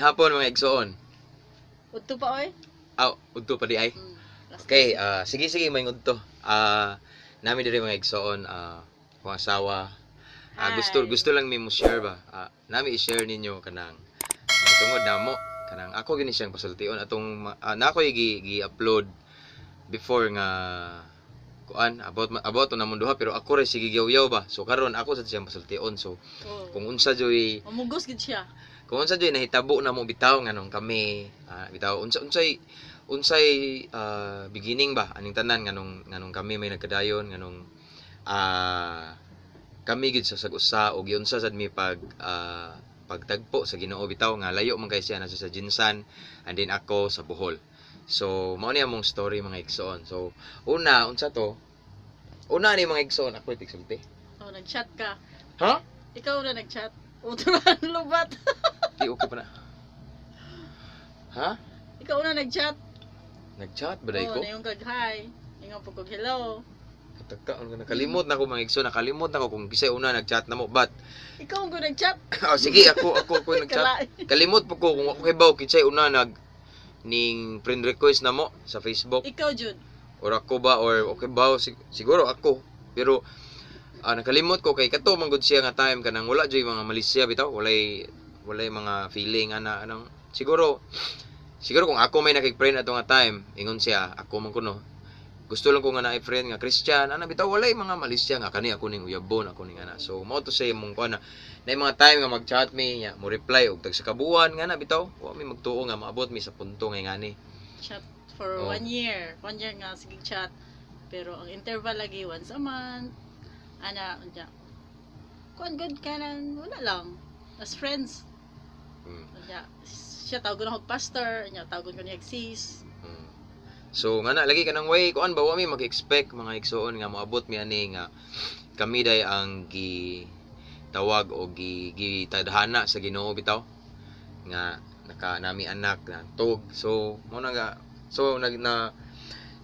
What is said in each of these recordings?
Maayong hapon, mga igsoon. Udto pa, oy. Aw, udto pa diay. Last. Okay, sige sige, may udto. Nami diri, mga igsoon, akong asawa. Gusto Hi. gusto lang mi mo share ba. Nami i-share ninyo kanang tungod namo kanang ako gini siyang pasultion atong na ako'y gi-upload before nga kuan about to namon duha, pero ako ra sige gyaw ba. So karon ako sa siyang pasultion. So kung unsa joy Mamugos gid siya. Kung unsa joy nahitabo namo bitaw nganong kami bitaw unsa unsay unsay beginning ba aning tanan, nganong kami may nagkadayon, nganong kami gid sa sag-usa og giunsa sad mi pag pagtagpo sa Ginoo bitaw nga layo man kay siya, nasa sa GenSan and then ako sa Bohol. So mao ni among story, mga igsoon. So una, unsa to una ni, mga igsoon, ako tigsulti. Oh, nag-chat ka. Ha? Ikaw na nag-chat. Utro lubat. Di okay pa na ha. Ikaw na nag-chat. Nagchat ba day Oh, ko? Naingon kag hi. Ingon po kog hello. Katagka, ano, nakalimot na ko, mga igsoon, nakalimot na ko kung kisay una nagchat na mo, but Ikaw ang nag-chat. Oh, sige, ako nagchat. Kala. Kalimot po ko kung ako kibaw kinsay una nag ning friend request na mo sa Facebook. Ikaw jud. Or ako ba or okay ba, siguro ako. Pero nakalimot ko kay kato man gud siya nga time kanang wala joy mga malisya bitaw, walay mga feeling ana anong siguro siguro kung ako may nakig-friend ato nga time, ingon siya ako man kuno gusto lang ko nga naay friend nga Christian ana bitaw, walay mga malisya nga kani ako ning uyabon, ako ning ana. So mao to say mong kuan na na mga time nga mag-chat mi nya mo reply og tag sa kabuan nga na bitaw, wa mi magtuo nga maabot mi sa punto nga ngani. Chat for one year. One year nga sige chat. Pero ang interval lagi once a month. Ana, unya. Kuan good ka nang wala lang. As friends. Unya, siya tawgon ako pastor, unya tawgon ko niya sis. So nga na lagi kanang way kuan ba, wa mi mag-expect, mga igsoon, nga moabot mi ani nga kami day ang gi tawag o gi gitadhana sa Ginoo bitaw nga naka nami anak na tug. So mo na nga, so nag na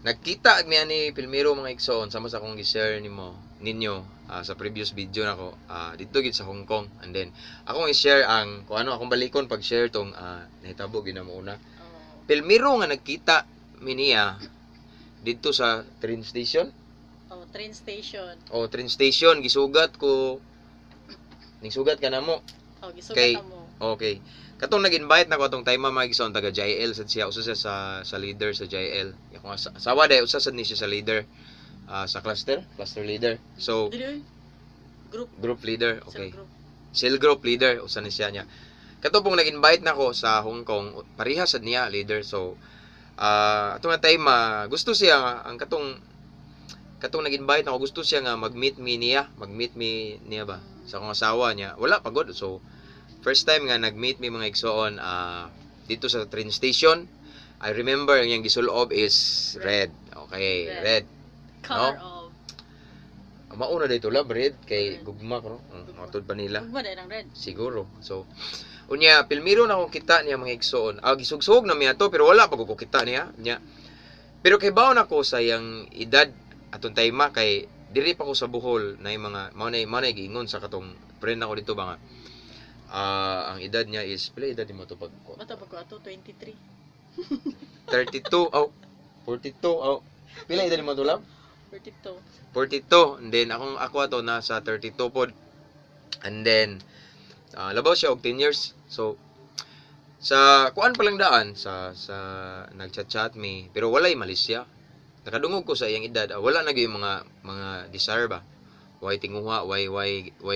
nagkita mi ani pilmiro, mga igsoon, sama sa akong gi-share nimo ninyo sa previous video nako didto gid sa Hong Kong. And then akong i-share ang kung ano akong balikon pag share tong nahitabo gid na mo una. Pilmiro nga nagkita mi niya didto sa train station. Oh, train station. O train station, gisugat ko ning sugat ka namo. Oh, gisugat mo. Okay, katong nag-invite nako atong time, mga igsoon, taga JL sad siya, usa siya sa leader sa JL. Akong asawa day usa sad ni siya sa leader sa cluster cluster leader. So Dili oy. Group. Group leader. Cell Okay. group. Cell group leader usa ni siya niya. Kato pong nag-invite nako sa Hong Kong, pareha sad niya leader. So ato nga time gusto siya nga ang katong katong nag-invite nako, gusto siya nga mag-meet mi niya ba sa akong asawa niya. Wala pagod. So first time nga nag-meet mi, mga igsoon, dito sa train station. I remember ang iyang gisulob is red. Okay. Red. Red. Color of Mauna dito love red kay Red. Gugma ko no. Gugma. Matud pa nila. Ugma dahil ang red. Siguro. So, unya, pilmiro na akong kita niya, mga igsoon. Gisugsug na miya to, pero wala pa ko kita niya. Niya. Pero kay baon ako sa iyang edad atong time kay diri pa ko sa Bohol na yung mga mao na giingon sa katong friend ako dito ba nga ang edad niya is pila edad mo to pag Bata pa ko ato, 23. 32, oh, 42, oh, pila edad mo to, love? 42. 42. And then akong ako ato nasa 32 pod. And then labaw siya og 10 years. So sa kuan pa lang daan sa nagchat-chat mi, pero walay malisya. Nakadungog ko sa iyang edad, wala na gyud mga desire ba, way tinguha, way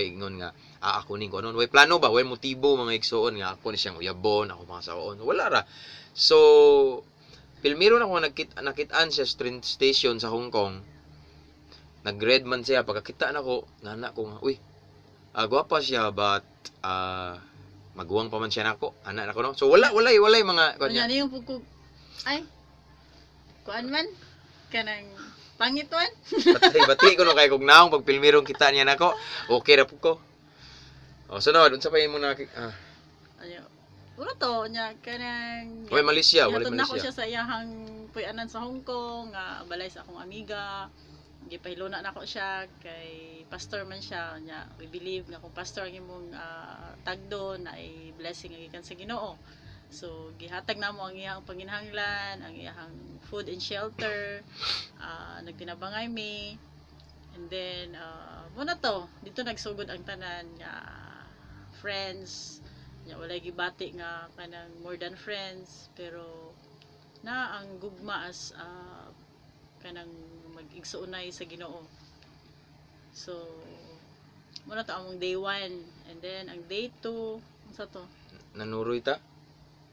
ingon nga ako ning kuanon, way plano ba, way motibo, mga igsoon, nga ako ni siyang uyabon, ako mga saon, wala ra. So pilmiro na ko nakit-an siya sa train station sa Hong Kong. Nag-red man siya. Pagkakita nako ngana ko nga, uy, gwapa siya, but maguwang pa man siya nako, ana nako no. So wala walay walay mga Unya kunya. niyo po ko ay kuan man kanang pangit man. Patay bati ko no kay kog naong pag pilmirong kita niya nako, okay ra pud ko. Oh, sunod, unsa pa imo na Ayo. Wala to nya kanang Way malisya, walay Gihatod na ko malisya. siya sa iyahang puy-anan sa Hong Kong nga balay sa akong amiga. Gipahiluna nako siya kay pastor man siya nya we believe nga kung pastor ang imong tagdo na ay blessing nga gikan sa Ginoo. So gihatag namo ang iyang panginhanglan, ang iyang food and shelter. Nagtinabangay mi. And then mao na to, dito nagsugod ang tanan nga friends. Nya walay gibati nga kanang more than friends, pero na ang gugma as kanang mag-igsuonay sa Ginoo. So mao na to among day 1, and then ang day 2, unsa to? Nanuroy ta?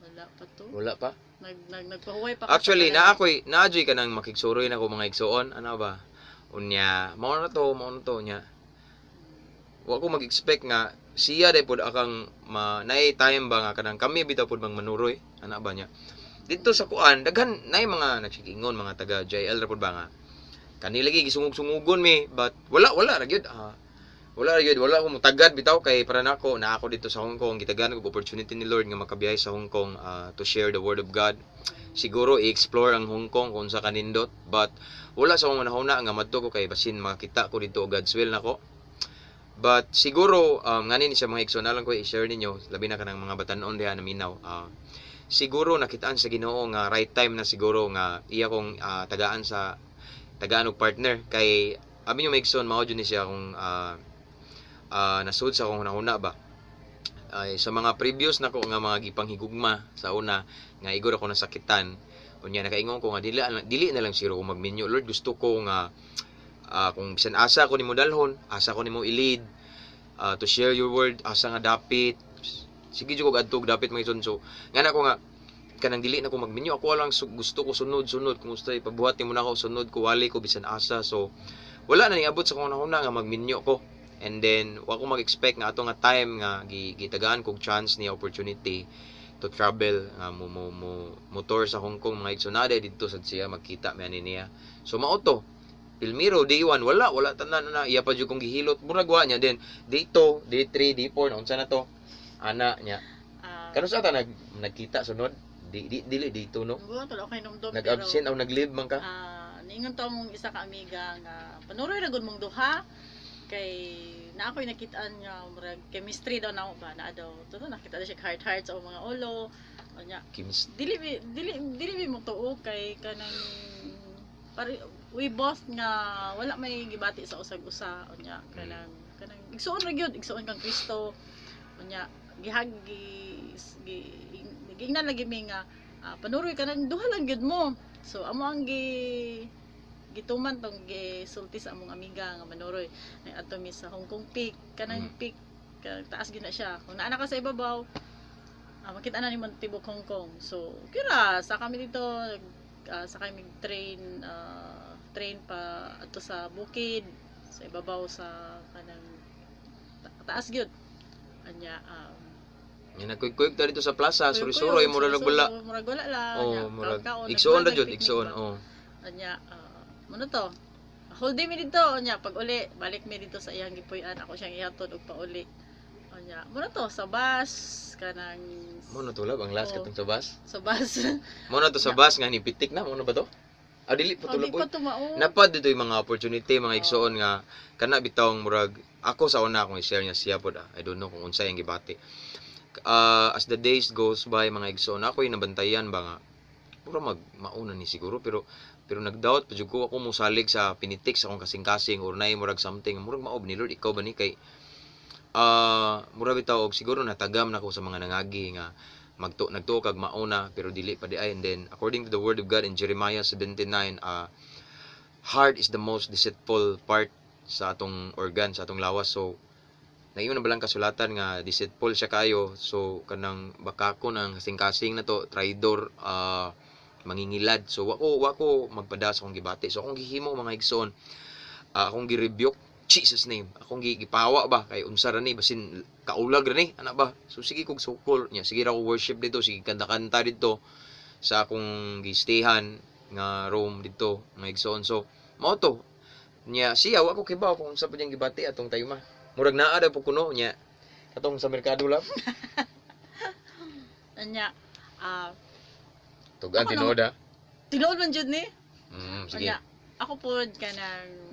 Wala pa to. Wala pa. Nag, nag nagpahuway pa ka sa Actually, kanang- naa ko'y naa ka nang makigsuroy na ko, mga igsuon, ano ba? Unya, mao na to nya. Wa ko mag-expect nga siya day pod akang ma naay time ba nga kanang kami bitaw pod bang manuroy, ana ba niya. Dito sa kuan, daghan naay mga nagsigingon, mga taga JL ra pod ba nga. Kani lagi gisungog-sungugon mi, but wala ra gyud. Ah, wala ra gyud, wala ko mutagad bitaw kay para nako na ako dito sa Hong Kong, gitagan ko opportunity ni Lord nga makabiyahe sa Hong Kong to share the word of God, siguro i-explore ang Hong Kong kung sa kanindot, but wala sa akong manahuna nga madto ko kay basin makita ko dito God's will nako. But siguro ngani ni siya, mga igsoon, lang ko i-share ninyo, labi na kanang mga batan-on diha na minaw. Siguro nakitaan sa Ginoo nga right time na siguro nga iya kong tagaan sa tagaan og partner kay abi nyo, mga igsoon, mao jud ni siya kung nasud sa akong hunahuna ba ay sa mga previous nako nga mga gipanghigugma sa una nga igor ako nasakitan. Unya nakaingon ko nga dili na lang siguro ko magminyo. Lord, gusto ko nga kung bisan asa ko nimo dalhon, asa ko nimo i-lead to share your word, asa nga dapit, sige jud ko adto og dapit, mga igsoon. So ngana ko nga kanang dili na ko magminyo, ako lang gusto ko sunod-sunod kung gusto ipabuhat nimo nako, sunod ko, wali ko bisan asa. So wala na niabot sa akong hunahuna nga magminyo ko. And then wa ko mag-expect nga ato nga time nga gitagaan kog chance ni opportunity to travel nga mo motor sa Hong Kong, mga igsoon, didto sad siya magkita mi ani niya. So mao to Pilmiro, day 1, wala tanan na iya pa jud kong gihilot, murag wa niya. Then day 2, day 3, day 4, unsa na to ana niya? Kanus-a ta nagkita sunod? Di, di dili dito, no? Wala to ako hinumdum. Nag-absent o nag-leave man ka? Niingon to among isa ka amiga nga panuroy ra gud mong duha kay na ako'y nakitaan nga murag chemistry daw namo ba, naa daw to nakita na siya heart heart sa mga ulo unya. Chemistry. Dili mi mo tuo kay kanang pare we both nga wala may gibati sa usag usa. Unya kanang igsuon ra gyud, igsuon kang Kristo. Unya gihag gi, gi giingnan lagi mi nga panuroy kanang duha lang gyud mo. So amo ang gituman tong gisulti sa among amiga nga manuroy. Adto mi sa Hong Kong Peak, kanang peak kanang taas gyud na siya. Kung naa na ka sa ibabaw, makita na nimo ang tibok Hong Kong. So kira sa kami dito, sakay mig train pa adto sa bukid sa ibabaw sa kanang taas gyud. Anya Nga nagkuyog ta dito sa plaza, suri-suroy, murag wala. Murag wala lang. Oh, Anya, murag kaon-kaon, igsuon ra jud, nagpicnic igsuon, ba? Oh. Anya, mao na to. Whole day mi dito, anya pag uli, balik mi dito sa iyang gipuy-an, ako siyang ihatod og pauli. Anya, mao na to sa bus kanang Mao na tulab ang last Oo. Katong sa bus. Sa bus. Mao na to sa bus nga ni pitik na, mao na ba to? Ah, dili pa Oh, di tulab. pa tumao. Napad dito yung mga opportunity, mga Oo. igsuon, nga kana bitawng murag ako sa una akong i-share niya siya pod, ah. I don't know kung unsay ang gibati. As the days goes by, mga igsuon, ako yung nabantayan ba nga mura mag mauna ni siguro, pero nagdoubt pa jud ko. Ako mosalig sa pinitik sa akong kasing-kasing or naay murag something, murag maob ni Lord, ikaw ba ni? Kay mura bitaw og siguro natagam nako sa mga nangagi nga magtu nagtuo kag mauna pero dili pa di ay. And then according to the word of God in Jeremiah 79, heart is the most deceitful part sa atong organ, sa atong lawas. So naingon na balang kasulatan nga deceitful siya kayo. So kanang bakako ng kasing-kasing na to, traidor, mangingilad. So wa ko magpada sa akong gibati. So akong gihimo, mga igsoon, akong gi-rebuke, Jesus name, akong gipawa ba kay unsa ra ni, basin kaulag ra ni ana ba. So sige kog sukol niya, sige ra ko worship dito, sige kanta-kanta dito sa akong gistayhan nga room dito, mga igsoon. So mao to niya siya, wa ko kibaw kung unsa pa niyang gibati atong time. Murag naa daw po kuno niya katong sa merkado lang. Anya, Tugan Ako tinuod ah. Tinuod man jud ni. Sige. Anya, ako pod kanang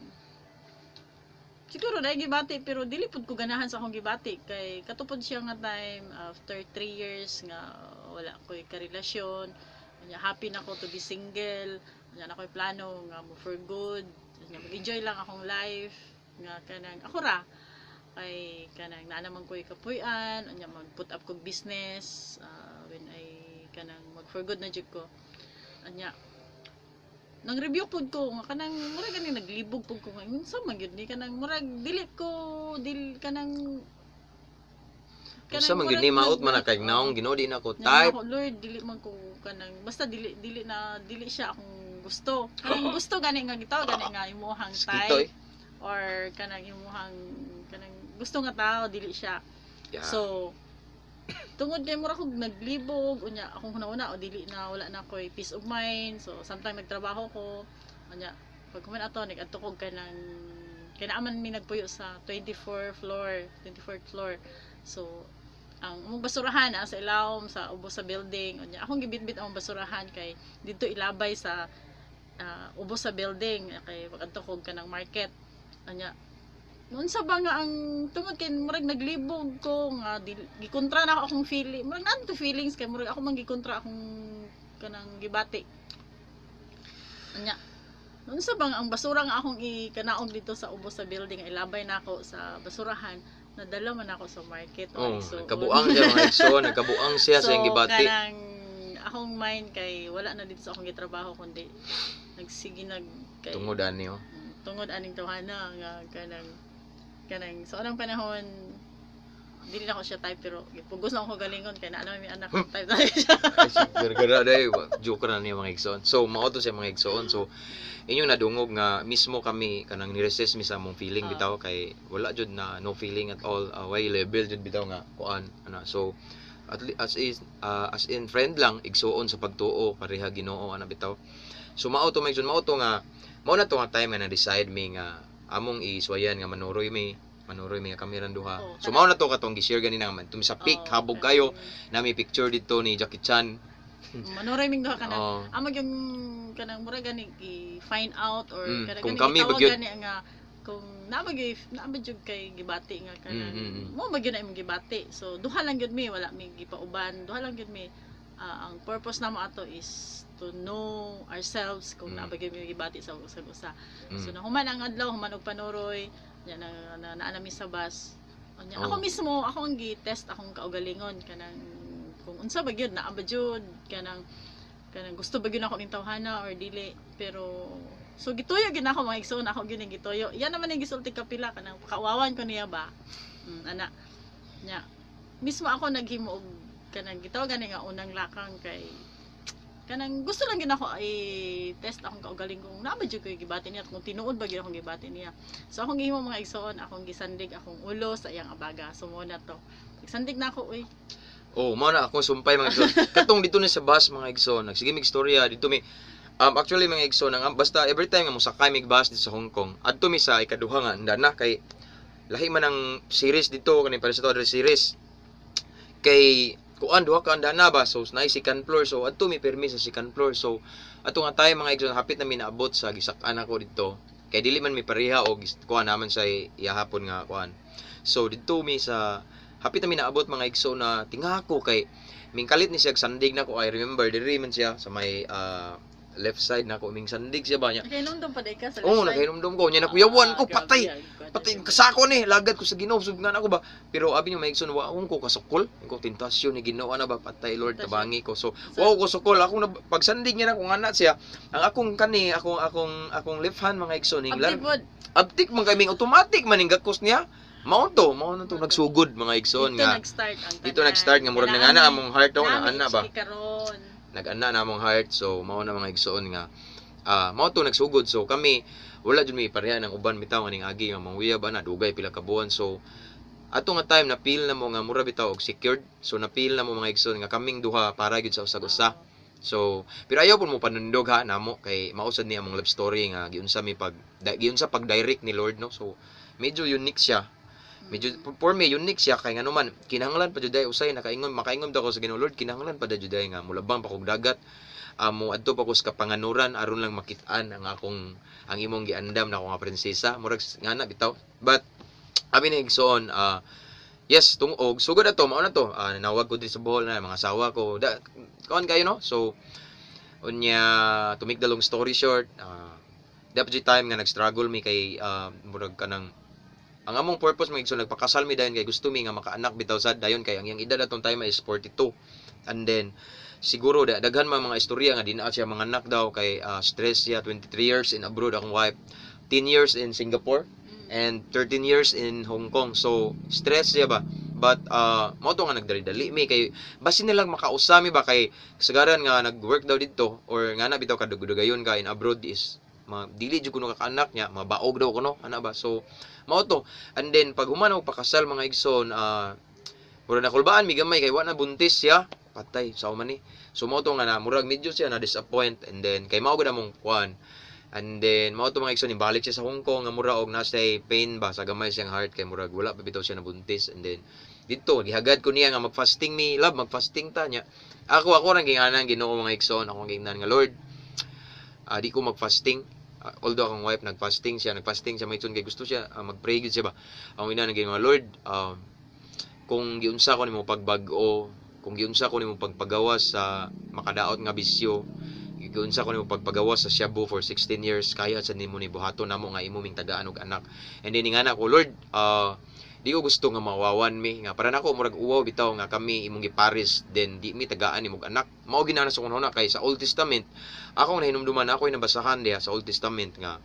Siguro na gibati, pero dili pud ko ganahan sa akong gibati kay kato pud siya nga time after 3 years nga wala ko'y karelasyon. Unya happy na ko to be single. Unya na ko'y plano nga mo for good. Unya mag-enjoy lang akong life nga kanang ako ra kay kanang naa naman ko'y kapuy-an. Unya mag put up kog business when I kanang mag for good na jud ko. Unya nang review pud ko nga kanang murag gani naglibog pud ko nga unsa man gyud ni, kanang murag dili ko dil kanang Unsa man gyud ni, maot man na kay naong Ginoo, di na ko Nga type. Ako, Lord, dili man ko kanang basta dili dili na dili siya akong gusto, kanang gusto gani nga gitaw gani nga imuhang Mosquito type eh. Or kanang imuhang kanang gusto nga tao, dili siya. So tungod kay mura kog naglibog, unya akong huna-huna o dili na, wala na koy peace of mind. So samtang nagtrabaho ko, unya pag human ato nag-adto kog kanang kay naa man mi nagpuyo sa 24 floor, 24th floor. So ang among basurahan naa sa ilawom sa ubos sa building. Unya akong gibitbit ang basurahan kay didto ilabay sa ubos sa building kay pag-adto kog kanang market. Unya unsa ba nga ang tungod kay murag naglibog ko nga gikontra na ako akong feeling, murag naa to feelings kay murag ako man gikontra akong kanang gibati. Unya unsa ba nga ang basura nga akong ikanaog dito sa ubos sa building, ilabay nako sa basurahan, nadala man ako sa market, mga Oh, igsoon. Nagkabuang siya, mga igsoon, nagkabuang siya sa iyang gibati. Kanang akong mind kay wala na dito sa akong gitrabaho kundi nagsige nag kay, Tungod ani oh. Tungod aning tawhana nga kanang kanang sa unang panahon dili na ko siya type, pero gipugos na ako galingon kay naa naman may anak, type na siya. Ay, gargara day, joke na niya, mga igsoon. So mao to siya, mga igsoon. So inyong nadungog nga mismo kami kanang ni-resist mi sa among feeling bitaw kay wala jud na, no feeling at all, way level jud bitaw nga kuan ana. So as is, as in friend lang, igsuon sa pagtuo, pareha Ginoo ana bitaw. So mao to, mga igsoon, mao to nga mao na to nga time nga na-decide mi nga among iswayan nga manuroy mi nga kami duha. Oh, So mao na to katong gi-share ganina nga man sa peak Oh, habog kayo na may picture dito ni Jackie Chan. Manuroy ming duha kanang amo yung kanang mura gani i-find out or kanang kung gani kami gitawag ba gyud- gani nga kung naa ba gyud, naa ba gyud kay gibati nga kanang mo ba gyud na imong gibati. So duha lang gyud mi, wala mi gipauban, duha lang gyud mi. Ah, ang purpose namo ato is to know ourselves kung naa ba gyud mi gibati sa usag usa. So nahuman ang adlaw, human og panuroy nya na, na, naa na mi sa bus. Unya, ako mismo, ako ang gi-test akong kaugalingon kanang kung unsa ba gyud, naa ba gyud kanang kanang gusto ba gyud ako ning tawhana or dili. Pero so gituyo gyud ako, mga igsoon, ako gyud ning gituyo. Yan naman ang gisulti kapila kanang kauwawan ko niya ba, ana nya mismo ako naghimo og kanang gitawag gani nga unang lakang kay kanang gusto lang gyud ako i-test akong kaugaling kung naa ba jud ko'y gibati niya at kung tinuod ba gyud akong gibati niya. So akong gihimo, mga igsoon, akong gisandig akong ulo sa iyang abaga. So mo na to, nagsandig na ako, uy. Oh, mao na akong sumpay, mga igsoon. Katong dito ni sa bus, mga igsoon, nagsige mig istorya dito mi. Actually, mga igsoon, ang basta every time nga mosakay mig bus dito sa Hong Kong, adto mi sa ikaduha nga handa na kay lahi man ang series dito kaning para sa to series. Kay kuan, duha ka andana ba, so naay second floor, so adto mi permi sa second floor. So ato nga tayo, mga igsoon, hapit na mi naabot sa gisak-an ako dito kay dili man mi pareha og kuan naman sa iyahapon nga kuan. So didto mi sa hapit na mi naabot, mga igsoon, na tinga ko kay mingkalit ni siya sandig nako. I remember diri man siya sa may left side nako, ming sandig siya ba niya. Nakahinumdum pa ka sa Oh, left side? Nakahinumdum ko nya, nakuyawan ko. Ah, Patay. grabe, ay, Patay kasako ni lagad ko sa Ginoo sug nga ako ba, pero abi niyo, mga igsoon, wa ko kasukol ko tentasyon ni Ginoo ana ba. Patay, Lord. Tentasyon. Tabangi ko. So wow ko sukol akong pagsandig niya na kung anak siya ang akong kani akong akong akong left hand, mga igsoon, ning Abdi pod. Abtik man kay ming automatic man ning gakos niya. Mao na to nagsugod, mga igsoon, Dito nga nag-start ang dito tanan. nag-start nga murag nangana among heart oh, Nami na ba HK karon. Nag-ana na among heart. So mao na, mga igsoon, nga mao to nagsugod. So kami wala jud mi pareha ng uban bitaw aning agi nga manguyab ana, dugay pila ka buwan. So ato nga time na feel na mo nga mura bitaw og secured. So na feel na mo, mga igsoon, nga kaming duha para gyud sa usag-usa. So pero ayaw pud mo panundog ha namo kay mao sad ni among love story nga giunsa mi pag giunsa pag direct ni Lord, no? So medyo unique siya. Medyo for me unique siya kay ngano man kinahanglan pa jud ay usay nakaingon makaingon daw ko sa Ginoo, "Lord, kinahanglan pa jud ay nga mulabang pa kog dagat, mo adto pa ko sa kapanganuran aron lang makit-an ang akong ang imong giandam na ako nga prinsesa." Murag ngana bitaw. But abi ni igsoon, yes, tungog sugod ato mao na to, nanawag ko diri sa Bohol na mga asawa ko da kuan kayo, no? So unya, to make the long story short, dapat jud time nga nag-struggle mi kay murag kanang ang among purpose, mga igsoon, nagpakasal mi dayon kay gusto mi nga makaanak bitaw sad dayon kay ang iyang edad atong time is 42. And then siguro da, daghan man mga istorya nga dinaa siya mga anak daw kay stress siya. 23 years in abroad akong wife, 10 years in Singapore and 13 years in Hong Kong, so stress siya ba. But mao to nga nagdali-dali mi kay basin nilang makausa mi ba kay kasagaran nga nag-work daw didto or nga na bitaw kadugdugayon ka in abroad is ma dili jud kuno kaanak niya, mabaog daw kuno ana ba. So mao to. And then pag human og pakasal, mga igsoon, murag nakulbaan mi gamay kay wa na buntis siya, patay sa man ni. So mao to nga na murag medyo siya na disappoint. And then kay mao gud among kuan. And then mao to, mga igsoon, balik siya sa Hong Kong nga mura og nasa pain ba sa gamay siyang heart kay murag wala pa bitaw siya nabuntis. And then didto gihagad ko niya nga magfasting mi, "Love, magfasting ta." Niya ako rang ginganan Ginoo, mga igsoon. Ako ang gingnan nga, "Lord, di ko magfasting." Although akong wife nagfasting siya may kay gusto siya magpray gid siya ba. Ang ina naging, "Lord, kung giunsa ko nimo pagbag-o, kung giunsa ko nimo pagpagawas sa makadaot nga bisyo, giunsa ko nimo pagpagawas sa shabu for 16 years, kaya sa nimo ni buhaton namo nga imo ming tagaan og anak." And then ingana ko, "Lord, di ko gusto nga mawawan mi nga para nako murag uwaw bitaw nga kami imong giparis then di mi tagaan nimog anak." Mao ginana sa kunahuna kay sa Old Testament akong nahinumduman, ako nabasahan diha sa Old Testament nga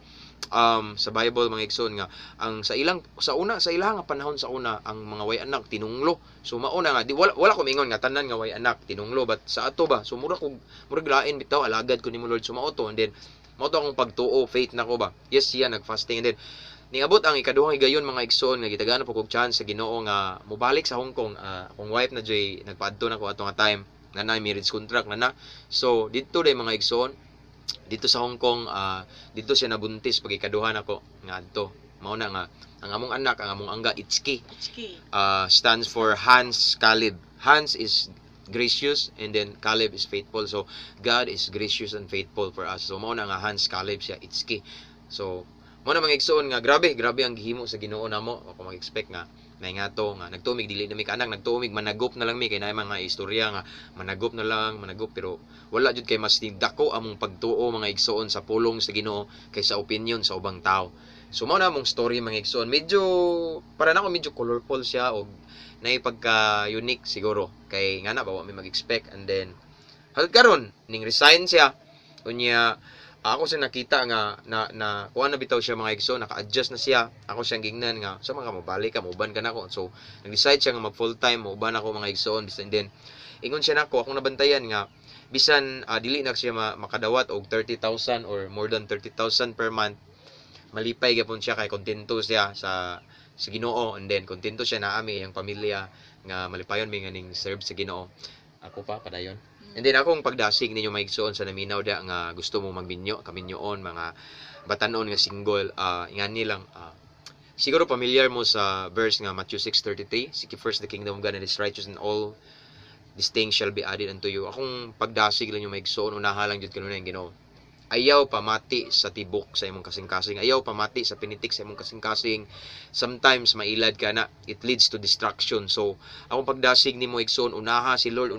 sa Bible, mga igsoon, nga ang sa ilang sa una, sa ilang nga panahon sa una, ang mga way anak tinunglo. So mauna nga di wala ko mingon nga tanan nga way anak tinunglo, but sa ato ba, so mura kog murag lain bitaw, alagad ko nimo, Lord. So mao to. And then mao to akong pagtuo, faith nako ba. Yes, siya nagfasting. And then niabot ang ikaduhang higayon, mga igsoon, nga gitagaan po kog chance sa Ginoo nga mobalik sa Hong Kong. Akong wife na joy nagpaadto na ko ato nga time na na marriage contract na na. So didto day, mga igsoon, dito sa Hong Kong, dito siya nabuntis pag ikaduha nako nga adto. Mao na nga ang among anak, ang among angga, Itski. Itski. Stands for Hans Caleb. Hans is gracious and then Caleb is faithful. So God is gracious and faithful for us. So mao na nga Hans Caleb siya, Itski. So mao na, mga igsoon, nga grabe, grabe ang gihimo sa Ginoo namo. Ako mag-expect nga may nga to nga nagtuo mig dili na mi kaanak, nagtuo mig managop na lang mi kay naay mga istorya nga managop na lang, managop, pero wala jud kay mas dako among pagtuo, mga igsoon, sa pulong sa Ginoo kaysa opinion sa ubang tao. So mao na among story, mga igsoon. Medyo para nako medyo colorful siya og naay pagka unique siguro kay nga na ba wa mi mag-expect. And then hangtod karon ning resign siya. Unya ako siya nakita nga na na kuan na bitaw siya, mga igsoon, naka-adjust na siya. Ako siyang gingnan nga sa mga mobalik ka, mouban ka nako. So nag-decide siya nga mag full time, mouban ako, mga igsoon. Bisan then ingon siya nako, akong nabantayan nga bisan dili na siya makadawat og 30,000 or more than 30,000 per month, malipay gyapon siya kay kontento siya sa Ginoo. And then kontento siya na ami iyang pamilya nga malipayon mi nga ning serve sa Ginoo. Ako pa padayon. And then akong pagdasig ninyo, mga igsoon, sa naminaw da nga gusto mo magminyo, kaminyoon, mga batanon nga single, ingani lang, siguro familiar mo sa verse nga Matthew 6:33, "Seek ye first the kingdom of God and His righteousness and all these things shall be added unto you." Akong pagdasig lang yung mga igsoon, unaha lang jud kanunay ang Ginoo. Ayaw pamati sa tibok sa imong kasing-kasing. Ayaw pamati sa pinitik sa imong kasing-kasing. Sometimes mailad ka na, it leads to destruction. So, akong pagdasig nimo, igsoon, unaha si Lord,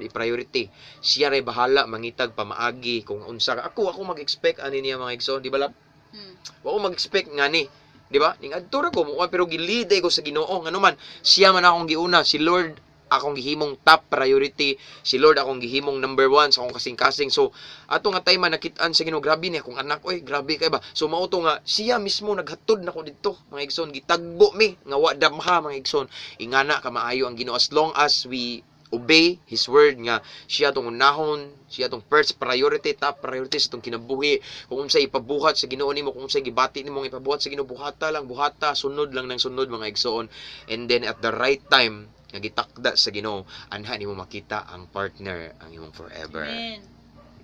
i-priority. Siya ray bahala mangitag pamaagi kung unsa ka. Ako mag-expect ani niya, mga igsoon, di ba lab? Mm. Wa ko mag-expect nga ni. Di ba? Ning adto ra ko mo pero giliday ko sa Ginoo ngano man siya man akong giuna, si Lord akong gihimong top priority, si Lord akong gihimong number one sa akong kasing-kasing. So ato nga time nakit-an sa Ginoo, grabe ni akong anak oy, grabe kay ba. So mao to nga siya mismo naghatod nako didto, mga igsoon, gitagbo mi nga wa damha, mga igsoon. Ingana ka maayo ang Ginoo as long as we obey His word nga siya atong unahon, siya atong first priority, top priority sa atong kinabuhi. Kung unsay ipabuhat sa Ginoo nimo, kung unsay gibati nimo nga ipabuhat sa Ginoo, buhata lang, buhata, sunod lang ng sunod, mga igsoon. And then at the right time nga gitakda sa Ginoo, anha nimo makita ang partner, ang imong forever. Amen.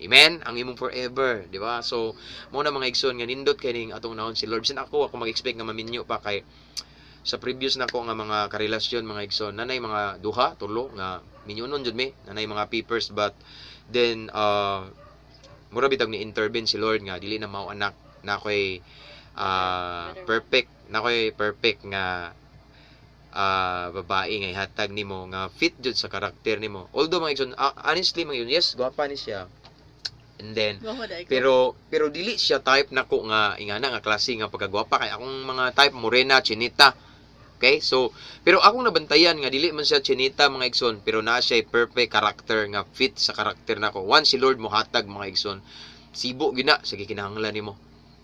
Amen, ang imong forever, di ba? So mo na, mga igsoon, nga nindot kay ning atong unahon si Lord. Bisan ako mag-expect nga maminyo pa kay Sa previous nako nga mga karelasyon, mga igsoon, nanay mga duha, tulo nga minyunon jud mi, nanay mga papers, but then mura bitag ni intervene si Lord nga dili na mao, anak na ako'y Better one. Perfect na ako'y perfect nga babae nga ihatag nimo nga fit jud sa karakter nimo. Although, mga igsoon, honestly, mga igsoon, yes, gwapa ni siya and then Gwapo dai ko. Pero dili siya type nako nga ingana nga klase nga pagkagwapa, kay akong mga type morena, chinita. Okay? So, pero akong nabantayan nga dili man siya chinita, mga igsoon, pero naa siya perfect character nga fit sa karakter nako. Once si Lord mohatag, mga igsoon, sibo gina sa gikinahanglan nimo.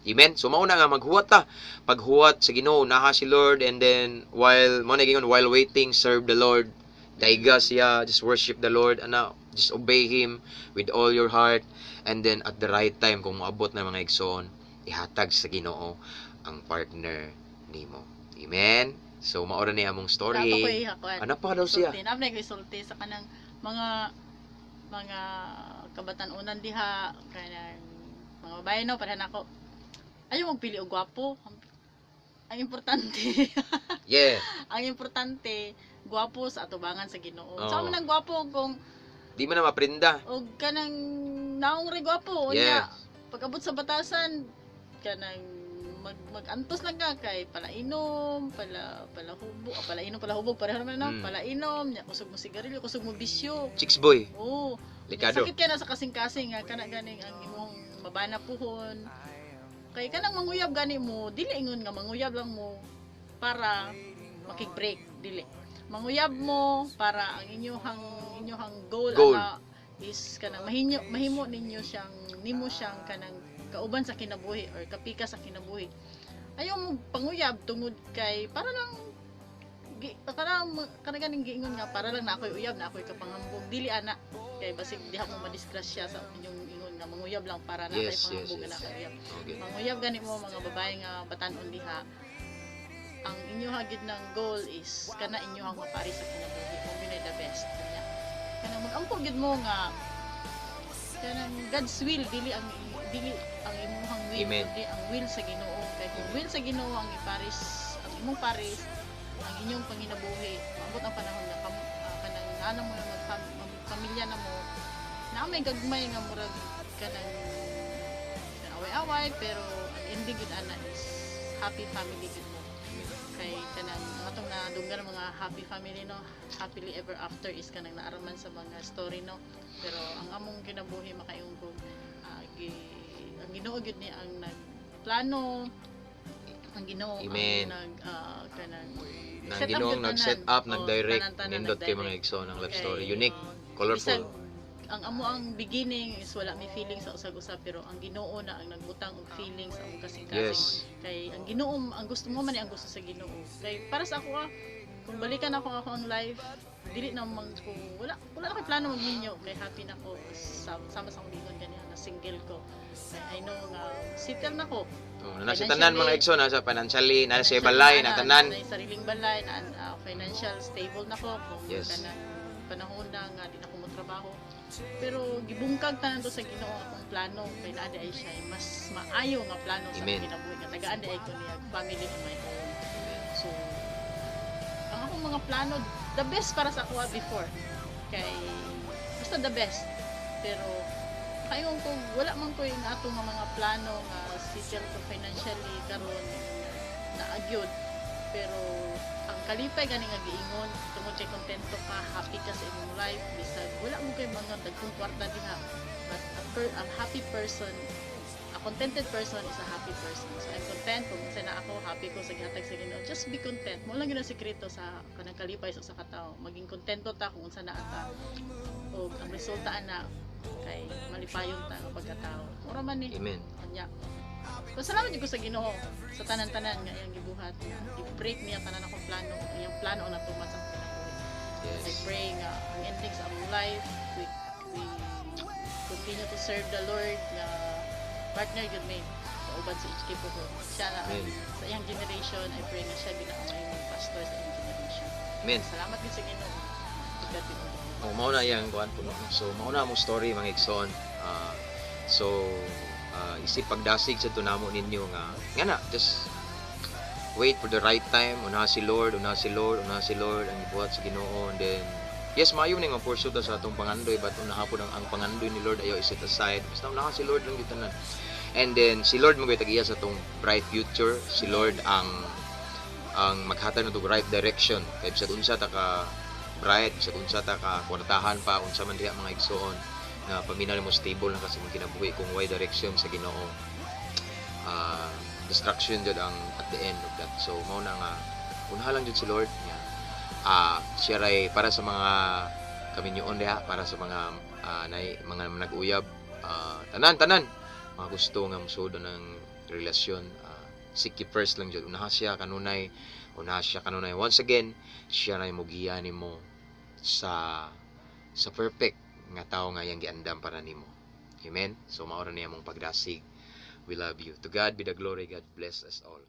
Amen. So mao na nga maghuwat ta. Paghuwat sa Ginoo, naha si Lord, and then while mo na gingon, while waiting, serve the Lord. Daiga siya, just worship the Lord, ana, just obey Him with all your heart, and then at the right time, kung moabot na, mga igsoon, ihatag sa Ginoo ang partner nimo. Amen. So mao ra ni among Wala pa story. ko ihakuan. Ano pa daw siya? Sulti. Naa ko sulti sa kanang mga kabatan-unan diha, kanang mga babae, no, pareha nako. Ayaw magpili og gwapo. Ang importante, ang importante gwapo sa atubangan sa Ginoo. Oo. Sa man ang gwapo kung Di man na maprinda. Og kanang naong re gwapo unya pag-abot sa batasan, kanang magantos lang ka kay palainom, pala hubo, palainom, pala hubog, pareho naman, no? Palainom, nya kusog mo sigarilyo, kusog mo bisyo. Chicks boy. Oo. Likado. Sakit kay na sa kasing-kasing nga kana ganing ang imong mabana puhon. Kay kanang manguyab gani mo, dili ingon nga manguyab lang mo para makig-break, dili. Manguyab mo para ang inyong goal, Goal. ana is kanang mahinyo mahimo ninyo siyang nimo siyang kanang kauban sa kinabuhi or kapika sa kinabuhi. Ayaw mo panguyab tungod kay para lang gi, kanang kanang ganing giingon nga para lang na ako'y uyab, na ako'y kapanghambog, dili ana, kay basig diha mo madisgrasya sa inyong ingon nga manguyab lang para na kay panghambog na kay uyab. Manguyab gani mo, mga babae nga batan-on diha, ang inyo hagid ng goal is kana inyo ang mapari sa kinabuhi mo gyud the best niya. Kanang mag-ampo gyud mo nga kanang God's will, dili ang imuhang will, Amen. kundi ang will sa Ginoo, kay kung will sa Ginoo ang iparis, ang imong paris ang inyong panginabuhi, maabot ang panahon nga kanang ana mo na pamilya na mo na may gagmay nga murag kanang away-away, pero ang ending gud ana is happy family gud mo, kay kanang ang atong nadunggan ng mga happy family, no, happily ever after is kanang naaraman sa mga story, no? Pero ang among kinabuhi, makaingon ko, ang Ginoo gyud ni ang nagplano, ang Ginoo Amen. ang nag kanang Nang set up Ginoong gyud tanan. nag-set up, Oo, nag-direct, tanan-tanan nindot kay mga nag-direct. igsoon ang love Kay, story. Unique, colorful. Bisag ang amo ang beginning is wala may feeling sa usag-usa, pero ang Ginoo na ang nagbutang og feeling sa among kasing-kasing, kay ang Ginoo ang gusto mo man ni ang gusto sa Ginoo. Kay para sa ako, kung balikan ako ako ang life, dili na man ko, wala wala na ko'y plano magminyo kay happy na ko sama sa akong giingon ganiha nga single ko, kay I know nga settle na ko. Oh, na sa tanan, mga igsoon, nasa financially, nasa sa balay, na, natanan. na sariling balay na, financial stable na ko kung kanang panahon na nga di na ko motrabaho, pero gibungkag tanan to sa Ginoo akong plano, kay naa di ay siya mas maayo nga plano sa Amen. akong kinabuhi nga tagaan di ay ko niya family on my own. So ang akong mga plano, the best para sa ako before, kay basta the best, pero kayon ko wala man ko yung ato nga mga plano nga settle ko financially karon naagyod, pero ang kalipay gani nga giingon tungod kay kontento ka, happy ka sa imong life bisag wala mo kay mga dagkong kwarta diha, but a happy person, a contented person is a happy person. So I'm content kung unsa na ako, happy ko sa gihatag sa Ginoo. Just be content mo lang gyud ang sekreto sa kanang kalipay sa usa ka tawo, maging kontento ta kung unsa na ata o ang resulta ana kay malipayon ta nga pagkatao. Mura man ni. Amen. Kanya. So, salamat jud ko sa Ginoo sa tanan-tanan nga iyang gibuhat, nga i-break niya tanan akong plano, ang iyang plano ang natuman sa akong kinabuhi. I pray nga ang ending sa among life, we continue to serve the Lord nga partner gyud may kauban si HK po ko. Siya na Amen. Sa iyang generation, I pray nga siya gyud ang mahimong pastor sa iyang generation. Amen. Salamat gyud sa Ginoo. To God be all the glory. Oh, mao na iyang kuan puno. So mao na among story, mga igsoon. So isip pagdasig sa tunamo ninyo nga nga na just Wait for the right time. Una si Lord, una si Lord, una si Lord ang gibuhat sa Ginoo. And then yes, maayo ni nga pursue ta sa atong pangandoy, but unaha pod ang pangandoy ni Lord, ayaw i-set aside. Basta unaha si Lord lang gyud tanan. And then si Lord mo tag-iya sa atong bright future. Si Lord ang maghatag ng right direction kay bisag unsa ta ka bright, bisag unsa ta ka kwartahan pa, unsa man diha, mga igsoon, nga paminaw mo, stable na kasi imong kinabuhi, kung way direction sa Ginoo, destruction jud ang at the end of that. So mao na nga unaha lang jud si Lord nga siya ray para sa mga kaminyoon diha, para sa mga nay mga nag-uyab, tanan tanan mga gusto nga mosulod ng relasyon, seek ye first lang jud, unaha siya kanunay, unaha siya kanunay. Once again, siya ray mogiya nimo sa perfect nga tawo nga iyang giandam para nimo. Amen. So mao ra niya mong pagdasig. We love you. To God be the glory. God bless us all.